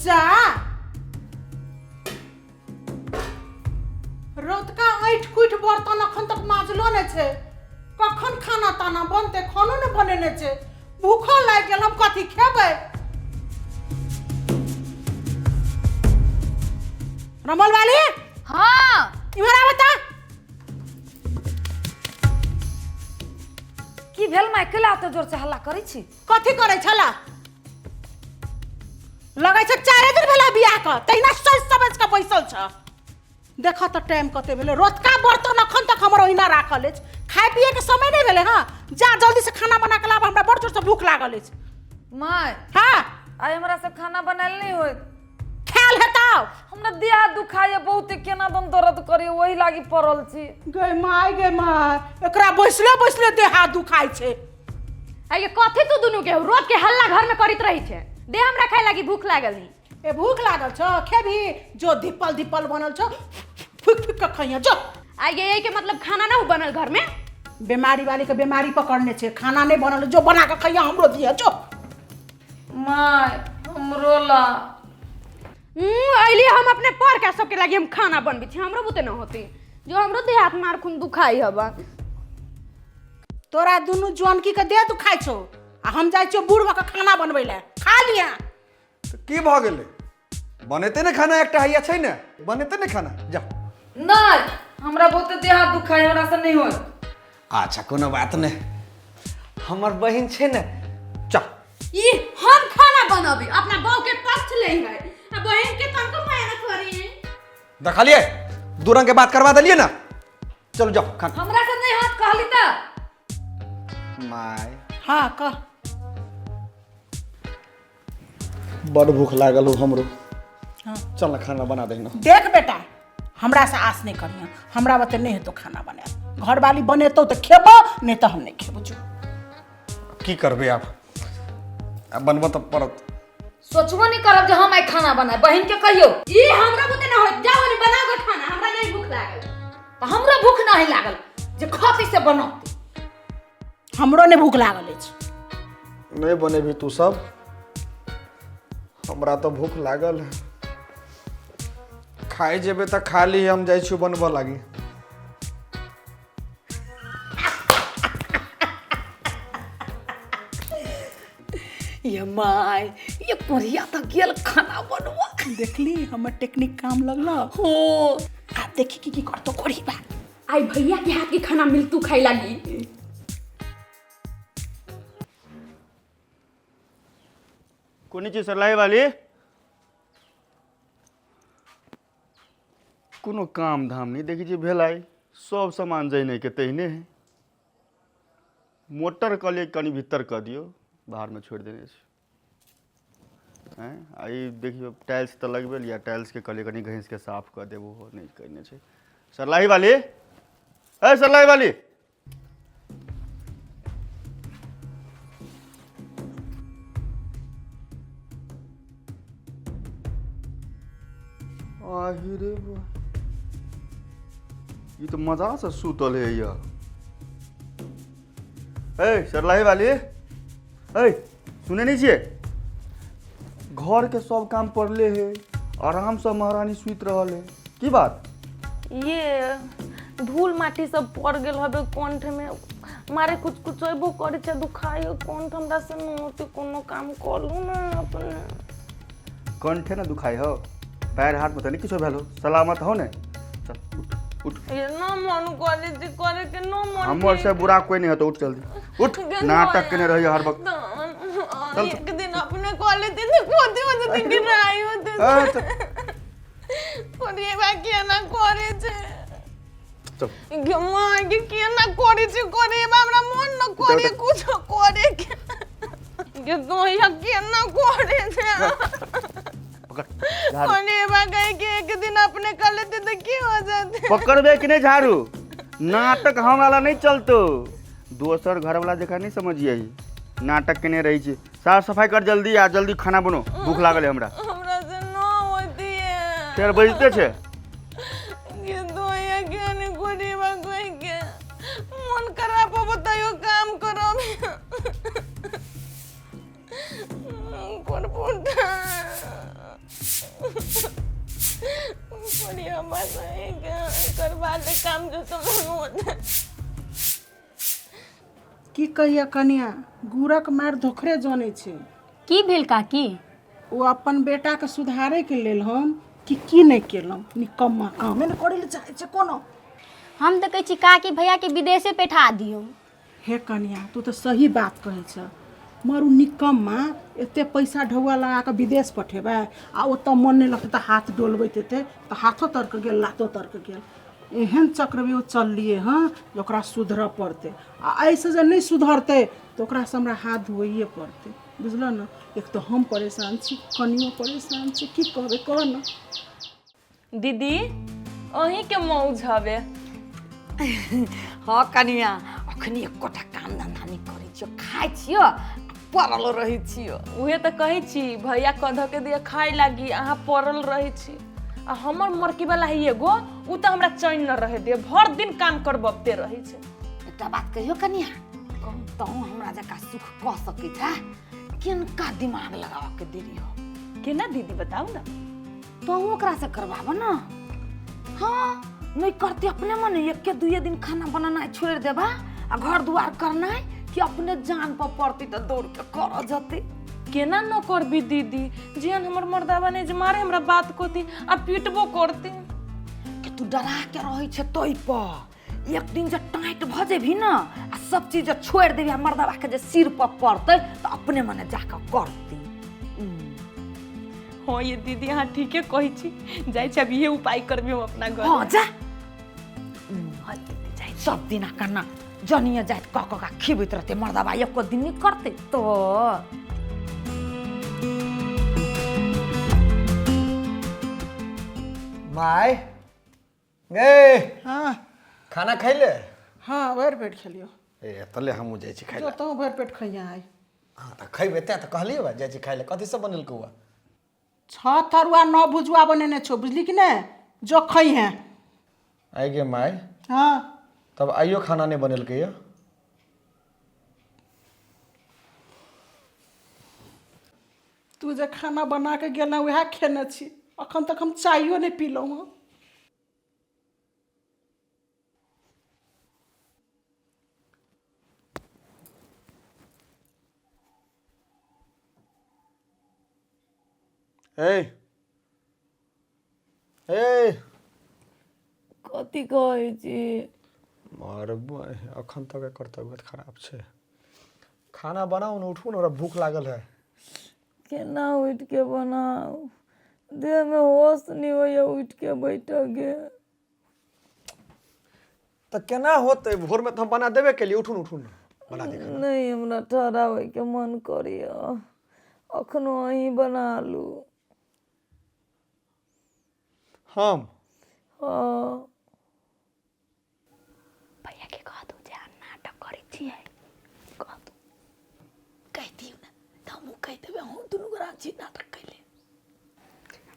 जा रौतका ऐठ कुठ बर्तन अखन तक माजलो नहि छै, कखन खाना ताना बनतै? खानो नहि बनेने छै, भूखो लागि गेल, हम कथी खेबै? रमल वाली। हाँ। इम्हर आबऽ तऽ। की भेल माय, केला एते जोर से हल्ला करै छी? कथी करै छला? लगै छै चारे दिन भेला बियाह के, तहिना सोचि समझ के बैसल छ। देख तऽ टाइम कते भेलै, रतका बर्तन अखन तक हमर ओहिना राखल अछि, खाय पिए के समय नहि भेलै। हँ, जा जल्दी से खाना बना के लाब, हमरा बड़ जोर से भूख लागल अछि। माय। हँ। आइ हमरा से खाना बनायल नहि होइत। खायल हेतौ। हमरा देह हाथ दुखाइए बहुत, केना दम दर्द करे, ओही लागी पड़ल छी। गे माय, गे माय, एकरा बैसले बैसले देह हाथ दुखाइ छै। आइये कथी तू दुनू के रोज के हल्ला घर में करैत रही छे? दे हमरा खाए लागी, भूख लागल ही। ए, भूख लागल छौ? खेबही? जो धिपल धिपल बनल छौ, फुक फुक के खइहे जो। आइये यही के मतलब खाना ना बनल घर में? बीमारी वाली के बीमारी पकड़ने छै, खाना नहीं बनल, जो बना के खइहे, हमरो दिहे जो। माय, हमरो ला। अइली हम अपने पर के सबके लागी हम खाना बनबी छी, हमरो बुते न होती, जो हमरो देह हाथ मार खून दुखाई हबा। तोरा दुनू जुअनकी के देह दुखाइ छौ आ हम जाइ छियौ बूढ़ भऽ के खाना बनबै लए, खा लिअ। तऽ की भऽ गेलै? बनेतै ने खाना, एकटा हैया छै ने, बनेतै ने खाना, जा। नहि, हमरा बहुते देह हाथ दुखाइ, हमरा से नहि होत। अच्छा, कोनो बात नहि, हमर बहिन छै ने, चल। ई हम खाना बनबी, अपना बहू के पक्ष ले है आ बहन के तनको माया न करी। देखलियै, दू रंग के बात करवा देलियै ने, चलू जाओ खाना। हमरा से नहीं हाथ कहली त। माय। हाँ, कह। बड़ भूख लागल हो हमरो। हाँ। चल ना, खाना बना दे ना। देख बेटा, हमरा से आस नहीं करिहे, हमरा बते नहीं हेतौ खाना बनायल, घरवाली बनेतौ तऽ खेबो, नहीं तऽ हम नहीं खेबो, जो। की करबै आब, आब बनबऽ तऽ पड़त। सोचबो नहीं करब जे हम आइ खाना बनाए, बहिन के कहियो। ई हमरा बुते न होत, जाओ ने बनाओ के खाना, हमरा नहीं भूख लागल। तऽ हमरो भूख नहीं लागल जे खती से बनौती। हमरो नहीं भूख लागल अछि। नहि बनेबही तू सब? हमरा तऽ भूख लागल है, खाइ जेबै तऽ खा ली, हम जाइ छी बनबऽ लागी। ये my, ये कोरिया तऽ गेल खाना बनबऽ। देखली, हमर टेक्निक काम लगल। हो। आब देखी की की करतो कोढ़ी बा। आई भैया के हाथ के खाना मिलतू खाई लागी। कोन चीज सरलाही वाली? कोनो काम धाम नहि देखै छियै भेलै, सब सामान जहिने के तहिने है। मोटर कहलियै कनि भीतर कऽ दियौ, बाहरमे छोड़ि देने छै। आँय, आ ई देखियौ, टाइल्स तऽ लगबे लिअ, टाइल्सके कहलियै कनि घँसिके साफ कऽ देब, ओहो नहि कयने छै। सरलाही वाली, ए सरलाही वाली! आहि रे बा, ई तऽ मजा से सुतल है या। ए सरलाही वाली, ए सुने नहीं छियै? घर के सब काम पड़ले है, आराम से महारानी सुति रहल है, की बात? ये धूल माटी सब पड़ गेल हबे कंठ में, मारे कुछ कुछ अयबो करे छै, दुखाइयो कंठ, हमरा से न होते कोनो काम, करू ना अपने। कंठे ने दुखाई हो, पैर हाथ में तऽ नहीं किछो भेल हो? सलामत हो ने? चल उठ, उठ। ये न मन करे छै करे के, न मन। हमर से बुरा कोई नहीं होतो, उठ जल्दी उठ। नाटक केने रहिए हर वक्त। चल। एक दिन अपने कॉलेज दिन खोते होते गिराई होते। ए, चल। करिए केना करे छै? चल। गे माँ गे, केना करे छै करे? हमरा मन न करे कुछ करे के। गे दोया, केना करे छै? पकड़ झाड़ू। करे बा कहे के एक दिन अपने कर लेते तो की हो जाते? पकड़बे कि नहीं झाड़ू? नाटक हमरा ला नहीं चलतो, दोसर घर वाला जकाँ नहीं समझिए, नाटक केने रही छी। साफ सफाई कर जल्दी आ जल्दी खाना बनो, भूख लागल है हमरा। हमरा से न होती है। फेर बजते छै। गे दोया, के नहीं करे बा कहे के? मन खराब हो बताइयो, काम करो कोन पुटा। बढ़िया बात है करवा ले काम जो तुम होते। की कहिए कनिया, गुड़क मार धोखरे जनै छै। की भेल काकी? ओ अपन बेटाके सुधारैके लेल हम की की नहि केलहुँ, निकम्मा कामे नहि करै लए चाहै छै कोनो। हम तऽ कहै छी काकी भैयाके विदेशे पठा दियौ। हे कनिया, तू तऽ सही बात कहै छ, मगर ओ निकम्मा एते पैसा ढौआ लगा कऽ विदेश पठेबै आ ओतऽ मन नहि लगतै तऽ हाथ डोलबैत हेतै तऽ हाथो तरक गेल लातो तरक गेल। एहन चक्रव्यूह चललियै हँ जे ओकरा सुधरऽ पड़तै, आ एहिसँ जे नहि सुधरतै तऽ ओकरासँ हमरा हाथ धोइए पड़तै, बुझलऽ ने। एक तऽ हम परेशान छी, कनियो परेशान छी, की कहबै कह ने। दीदी अहीं के मौज हवे। हाँ कनिया, अखनी एकोटा काम धंधा नहि करै छियो, खाइ छियो पड़ल रहै छियो। उहे तऽ कहै छी भैया कध के दिया खाय लागी, अहाँ पड़ल रहै छी। आ हमर मरकी वाला है एगो, उ तऽ हमरा चैन न रहे दे, भर दिन काम करबते रहै छै। एकटा बात कहियो कनिया, कहूँ तहूँ हमरा जकाँ सुख कऽ सकै छा, किनका दिमाग लगाबऽ के देरी हो? केना दीदी बताउ ना। तहूँ ओकरा से करबाबऽ ना। हाँ नहीं करती अपने मने, एक दुए दिन खाना बनाना छोड़ देबा आ घर दुआर करनाइ कि अपने जान पर पड़ती तऽ दौड़ के करऽ जते। केना न करबी दीदी, जेहन हमर मर्दाबा ने जे मारे हमरा बात कहती आ पीटबो करती। कि तू डरा के रहै छै तै पर, एक दिन जे टाइट भऽ जेबही ना आ सब चीज जे छोड़ि देबही आ मर्दाबा के जे सिर पर पड़तै तऽ अपने मने जाकऽ करती। हाँ ये दीदी अहाँ ठीके कहै छी, जाइ छी अब इहे उपाय करबी हम अपना घर। हाँ जा, सब दिना करना जनिए जाइत कऽ कऽ खिबैत रहतै मर्दाबा, एको दिन नहि करतै तो। माय गे, हाँ खाना खैले? हाँ भरि पेट खेलियो। ए तले हमहूँ जाइ छी खाइ जो तहूँ भरि पेट खइया आइ। हाँ तऽ खैबे तें तऽ कहलियै बा जाइ छी खाइ लए। कथी सब बनेलकौ बा? 6 तरुआ 9 भुजुआ बनेने छौ, बुझली कि नहि, जो खइहे। आइ गे माय। हाँ तब आइयो खाना नहि बनेलकै यऽ? तू जे खाना बना के गेल वएह खेने छी, अखन तक हम चाइयो नहि पीलहुँ हँ। ए ए कथी कहै छी? मरबै अखन तक एकर तबियत खराब छै। खाना बनाउ ने, उठू ने, हमरा भूख लागल है। केना उठि के बनाउ, देहमे होश नहि होइए उठि के बैठके। तऽ केना होतै, भोरमे तऽ हम बना देबे केलियै। उठू ने, उठू ने, बना दे खाना। नहीं हमरा ठहरा होइके मन करैए, अखनो अहीं बना लू। हम? हाँ। भैया के कह दू जे अहाँ नाटक करै छियै, कह दू। कहि दियौ ने तऽ हमहूँ कहि देबै, अहूँ दुनू गोरा छी नाटक कैले।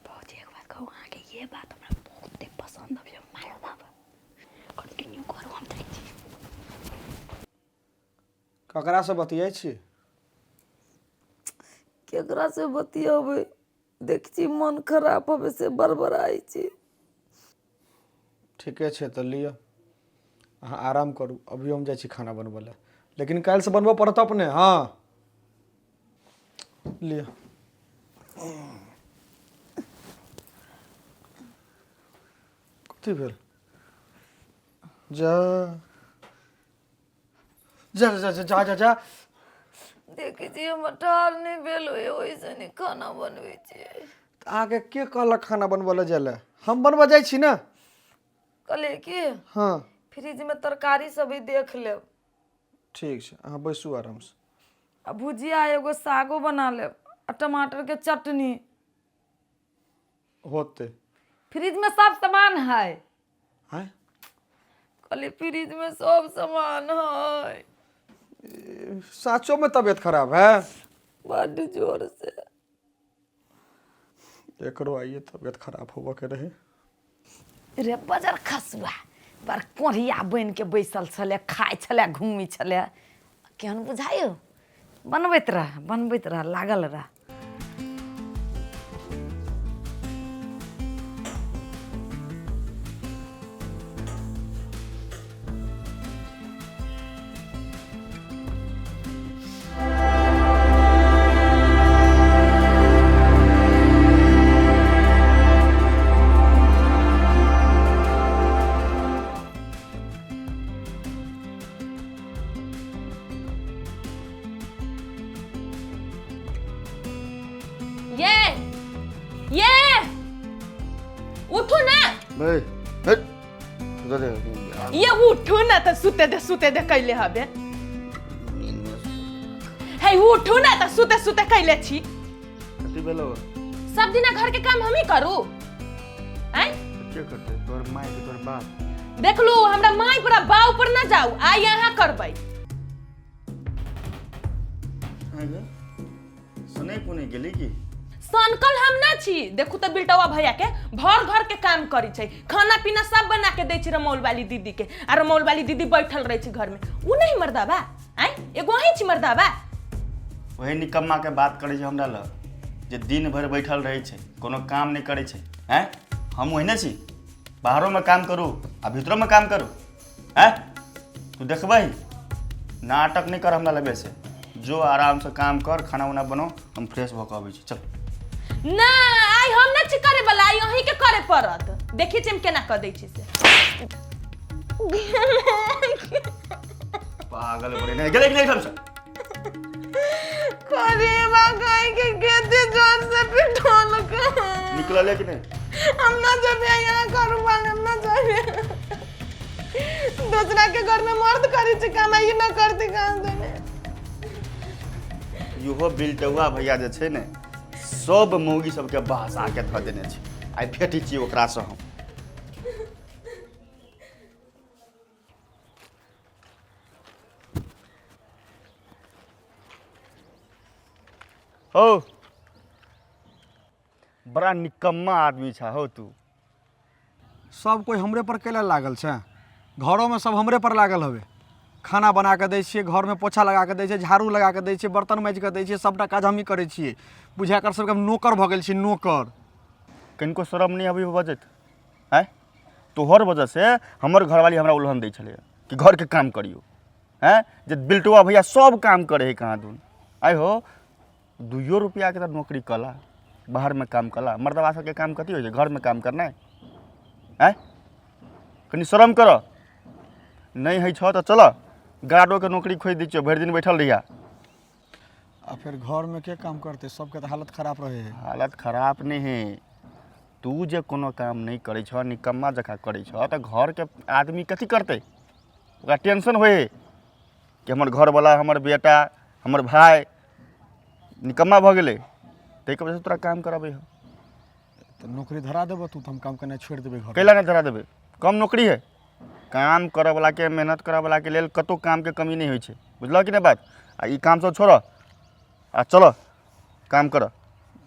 भौजी एक बात कहू, अहाँके ये बात हमरा बहुते पसन्द अबैए, मारब कंटिन्यू करू, हम जाइ छी। ककरासँ बतियाइ छी? केकरा से बतियेबै, देख छी मन खराब हबे से बड़बड़ाइ छी। ठीके छै तऽ लिअ अहाँ आराम करू, अभी हम जाइ छी खाना बनबै लए, लेकिन काल्हिसँ बनबऽ पड़त अपने। हाँ लिअ। कथी भेल? जा जा जा जा जा जा जा। देखै छी हमर ठाढ़ नहि भेल होइए, ओहिसँ नहि खाना बनबै छियै। तऽ अहाँके के कहलक खाना बनबऽ लए जाय लए? हम बनबऽ जाइ छी ने। कहलियै की हाँ फ्रिजमे तरकारी सब है, देख लेब। ठीक छै, अहाँ बैसू आरामसँ। आ भुजिया एगो सागो बना लेब आ टमाटरके चटनी होतै। फ्रिजमे सब सामान है। आँय? कहलियै फ्रिजमे सब सामान है। साचोमे तबियत खराब है? बड्ड जोर से। एकरो आइए तबियत खराब होबऽ के रहे। रे बजर खसुआ बड़ कोढ़िया बनि के बैसल छलै, खाइ छलै, घूमै छलै, केहन बुझाइयो। बनबैत रह, बनबैत रह, लागल रह। ये उठू ना। बे हट, सुतऽ दे। ये उठू ना त सुते दे, सुते दे कैले हबे। हे उठू ना त सुते सुते कैले छी। कथी भेलो? सब दिना घर के काम हम ही करू? आय के करते, तोहर माय के तोहर बाप? देखलू हमरा माय पर आ बाप पर ना जाऊ, आइ यहाँ करबै। सुनै कोने गेली की? सनकल हम ना छी। देखू त बिलटवा भैया के भर घर के काम करी छै, खाना पीना सब बना के दै छै रमौल वाली दीदी के, आ रमौल वाली दीदी बैठल रहै छै घर में। उ नहीं मर्दाबा? आय एगो अहीं छी मर्दाबा? वही निकम्मा के बात करै छै हमरा लग, जे दिन भरि बैठल रहै छै, कोनो काम नहि करै छै। आँय हम ओहिने छी, बाहरोमे काम करू आ भीतरोमे काम करू। आँय तू देखबही, नाटक नहि कर हमरा लग से, जो आराम से काम कर, खाना उना बनो, हम फ्रेश भऽ कऽ अबै छी। चल ना आइ हम ना छी करे वाला, आइ अहीं के करे पड़त। देखी छी हम केना कऽ दै छी से। पागल बने नहि गेलै कि नहि? करीबा गाय के केते जोर से पिटलक। निकलले कि नहीं? हम ना जबे यहाँ करू वाले, हम ना जबे दूसरा के घर में मर्द करी छै काम, आई ना करते काम देने। इहो बिलटौआ भैया जे छै ने, सब मौगी सबके बहसा के धऽ देने छै। आइ भेटै छियै ओकरासँ हम। हो बड़ा निकम्मा आदमी छा हो तू। सब कोई हमरे पर कैला लागल छै? घरोमे सब हमरे पर लागल हवे। खाना बना कऽ दै छियै, घरमे पोछा लगा कऽ दै छियै, झाड़ू लगा कऽ दै छियै, बर्तन माजि कऽ दै छियै, सबटा काज हमही करै छियै। बुझा कर सबके हम नौकर भऽ गेल छी, नौकर। कनिको शरम नहि अबै बजैत? आँय तोहर वजहसँ हमर घरवाली हमरा उलहन दै छलैए कि घरके काम करियौ। आँय जे बिलटुआ भैया सब काम करै है कहाँ दून। आइ हो 2 रुपैआके तऽ नौकरी कला, बाहरमे काम कला। मर्दबा सबके काम कथी होइ छै? घरमे काम करनाइ। आँय कनि शरम कर। नहि होइ छौ तऽ चल गार्डोके नौकरी खोजि दै छियौ, भरि दिन बैठल रहिया। आ फेर घरमे के काम करतै? सबके तऽ हालत खराब रहै है। हालत खराब नहि है, तू जे कोनो काम नहि करै छह, निकम्मा जकाँ करै छह, तऽ घरके आदमी कथी करतै? ओकरा टेंशन होइ है कि हमर घरवला, हमर बेटा, हमर भाय निकम्मा भऽ गेलै, ताहिके वजहसँ तोरा काम कराबै हौ। तऽ नौकरी धरा देबऽ तू तऽ हम काम केनाइ छोड़ि देबै घर। कैला नहि धरा देबै? कम नौकरी है? काम करऽवलाके, मेहनत करऽवलाके लेल कतहु कामके कमी नहि होइ छै, बुझलह कि नहि बात? आ ई काम सब छोड़ऽ आ चलऽ काम करऽ।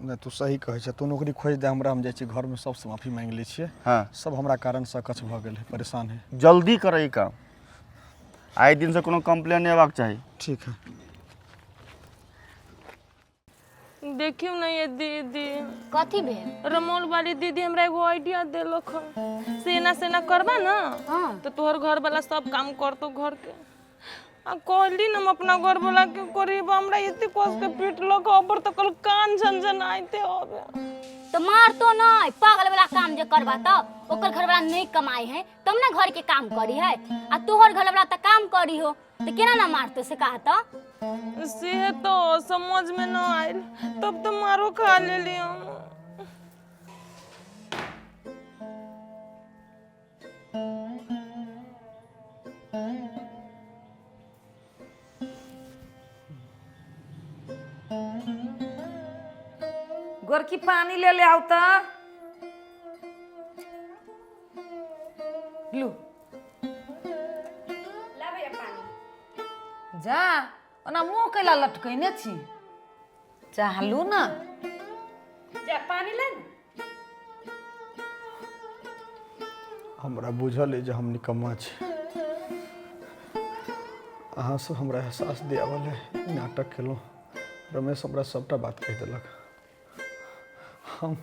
नहि तू सही कहै छह, तू नौकरी खोजि दे हमरा, हम जाइ छी घरमे सबसँ माफी माँगि लै छियै। हँ सब हमरा कारणसँ अकच्छ भऽ गेल है, परेशान है। जल्दी करऽ ई काम, आइ दिनसँ कोनो कम्प्लेन नहि अयबाक चाही। ठीक है। देखियौ ने ये दीदी। कथी भेल? रमौल वाली दीदी हमरा एगो आइडिया देलक हन, से एना से एना करबा ना हाँ। तो तोहर घर वाला सब काम करतो घर के। आ कहली न हम अपना घर वाला के करीब हमरा एते कस के पीटलक, ऊपर तो कल कान झनझनाइते हबे। तो मारतो नहीं, पागल वाला काम जे करबा तो ओकर घर वाला नहीं कमाई है तब ना घर के काम करी है, आ तोहर घर वाला तो काम करी हो तो केना ना मारतो से कहा तो? से तो समझ में न आयल, तब तो मारो खा लेली हम। गोरकी पानी ले ले आउ त लू जा। ओना मुँह कैला लटकैने छी? चाहलू ना। जा पानी ले न। हमरा बुझल अइ जे हम निकम्मा छी, अहाँ सब हमरा एहसास दियाबल है नाटक केलहुँ। रमेश हमरा सबटा बात कहि देलक। हम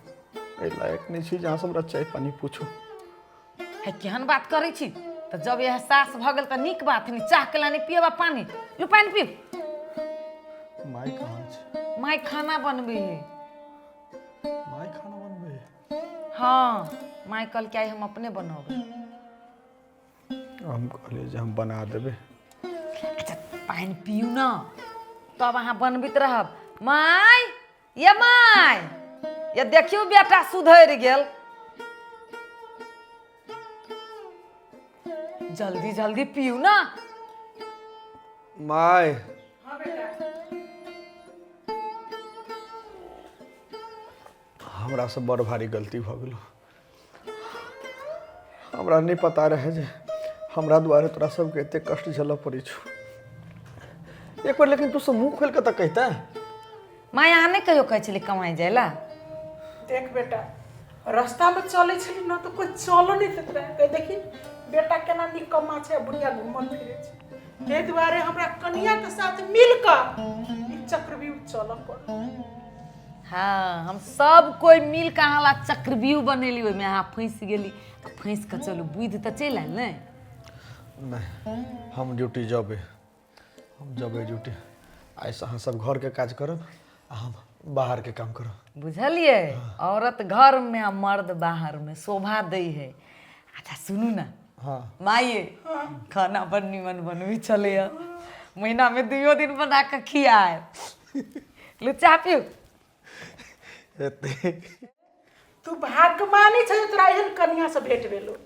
एहि लायक नहि छी जे अहाँ सब हमरा चाय पानी पूछू। है केहन बात करै छी? तऽ जब एहसास भऽ गेल तऽ नीक बात नहि। चाह केला नहि पियबा? पानी लू, पानि पीब। माय कहाँ छै? माय खाना बनबै है। माय खाना बनबै है? हाँ, माय कहलकै आइ हम अपने बनबै। हम कहलियै जे हम बना देबै। अच्छा पानि पियू ने, तब अहाँ बनबैत रहब। माय, ये माय। ये देखियौ बेटा सुधरि गेल। जल्दी जल्दी पीऊ ना। माय, हमरा से बड़ भारी गलती भऽ गेलो। हमरा नहि पता रहै जे हमरा दुआरे तोरा सबके एते कष्ट झेलऽ पड़ै छौ। एक बेर लेकिन तू सब मुँह खोलि कऽ तऽ कहिते। माय, अहाँ नहि कहियो कहै छली कमाइ जाय ला? देख बेटा, रास्तामे चलै छली न तऽ कोइ चलऽ नहि दैत रहै। कहै देखी बेटा केना निकम्मा छै आ बुढ़िया घूमल फिरै छै। ताहि दुआरे हमरा कनियाके साथ मिल कऽ ई चक्रव्यूह चलऽ पड़ल। हाँ, हम सब कोइ मिल कऽ अहाँ ला चक्रव्यूह बनेली, ओहिमे अहाँ फँसि गेली। आ फँसि कऽ चलू, बुद्धि तऽ चलि आयल ने। नहि, हम ड्यूटी जबै, हम जबै ड्यूटी। आइसँ अहाँ सब घरके काज करब आ हम बाहरके काम करब। बुझलियै, औरत घर में आ मर्द बाहर में शोभा दै है। अच्छा सुनू ना। हाँ। माये, खाना बड़ निमन बनबै छलैया, महीना में दुइयो दिन बना कऽ खियाए। लू चाह पीऊ। एते तू भाग्यमानी छै जे तोरा एहन कनिया से भेट भेलो।